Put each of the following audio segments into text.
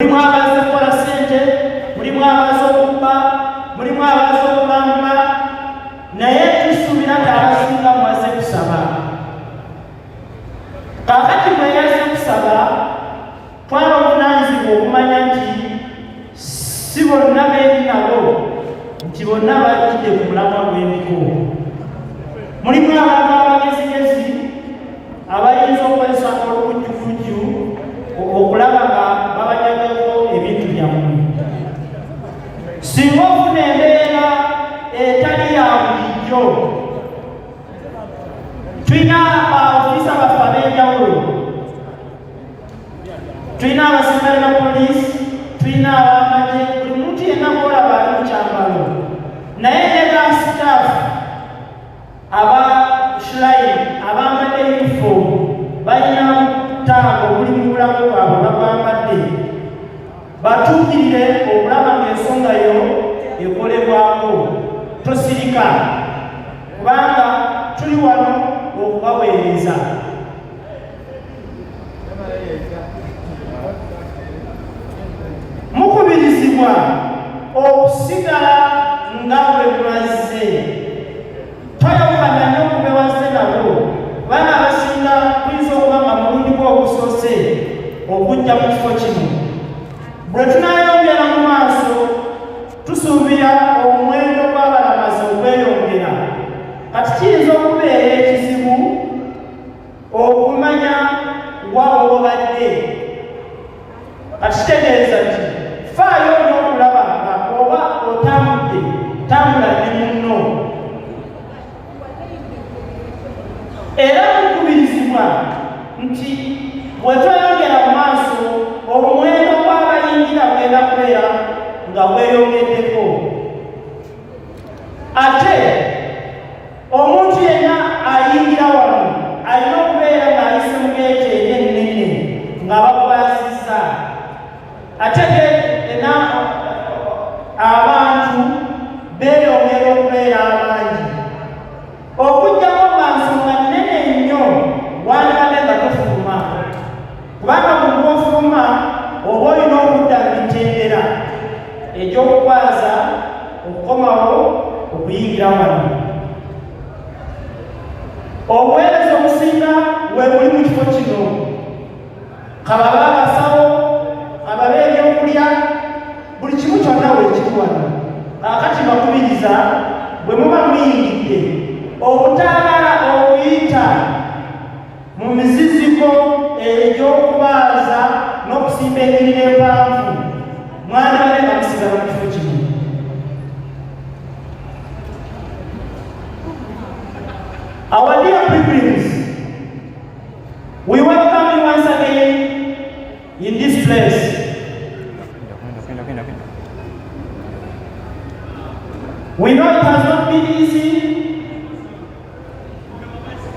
Mulimu abaze kukola ssente, mulimu abaze okubba, mulimu abaze okulambula, naye tusuubira nti abasinga mwaze kusaba. Kaakati mweyaze kusaba, twala obuvunaanyizibwa okumanya nti si bonna beeri nabo nti bonna bajjidde ku mulamwa gw'emiko. Mulimu abantu abagezigezi abayinza okukozesa olukujjukujju okulaba nga babanyagako ebintu byammwe. Singa ofuna embeera etali ya bulijjo, tulina baofiisa baffe ab'enjawulo, tulina abasirikale ba poliisi, tulina ab'amagye, buli muntu yenna gw'olaba ali mu kyambalo, naye ne ba sitaafu Aba Shrine abambadde yunifoomu balina butaago obuli mu bulamu bwabwe babwambadde, batuukirire okulaba ng'ensonga yo ekolebwako. Tosirika kubanga tuli wano okubaweereza. Mukubirizibwa okusigala nga bwe mwazze. Toyawukana nnyo ku be wazze nabo, kubanga abasinga guyinza okuba nga mulundi gwo ogusoose okujja mu kifo kino. Bwe tunaayongera mu maaso, tusuubira omuwendo gw'abalamazi okweyongera. Kati kiyinza okubeera ekizibu okumanya wa w'obadde. Kati kitegeeza nti faayo n'okulaba nga oba otambudde, tambula ne munno. Era kukubirizibwa nti bwe tweyongera mu maaso, omuwendo gw'abayingira gugenda kubeera nga gweyongeddeko. Ate omuntu yenna ayingira wano alina okubeera ng'ayise mu geeti eri ennene nga bakwasizza. Ate ena abantu beeyongera okubeera abangi, okuggyako nga nsonga nnene nnyo, wandibadde nga tofuluma, kubanga mu bw'ofuluma oba olina okudda mu mitendera egy'okukwaza okukomawo okuyingira wano. Obuweereza obusinga weebuli mu kifo kino, kababe abasawo, kababe ebyokulya, buli kimu kyonna weekiri wano. Kaakati bakubiriza bwe muba muyingidde obutaagala okuyita mu miziziko egy'okubaaza n'okusimba emiriro empanvu, mwandibadde nga musigala mu kifo kino. Our dear pilgrims, we welcome you once again in this place. We know it has not been easy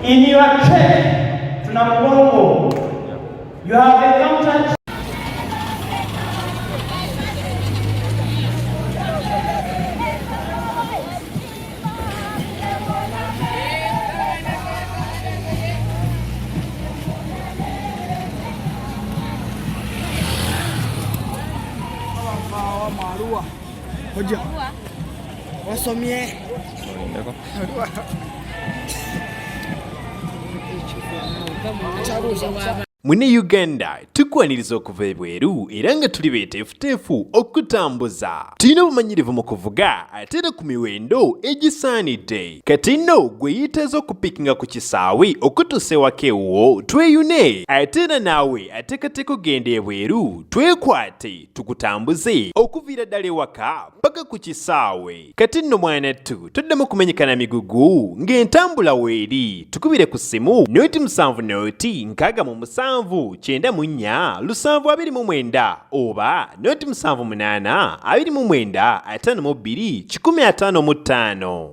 in your trek to Namugongo. You have encountered Wasomye. Mune Uganda tukwaniriza okuva ebweru era nga tuli beeteefuteefu okutambuza. Tulina obumanyirivu mu kuvuga ate era ku miwendo egisaanidde. Kati nno gwe yeetaaza okupikinga ku kisaawe okutuusa ewaka ewuwo tweyune, ate era naawe ateekateeka okugenda ebweru twekwate tukutambuze okuviira ddala ewaka paka ku kisaawe. Kati nno mwanattu toddamu kumenyeka na migugu ng'entambula weeri. Tukubire ku ssimu noti 7 noti 67 94 729 oba noti 7 8 29 52 155.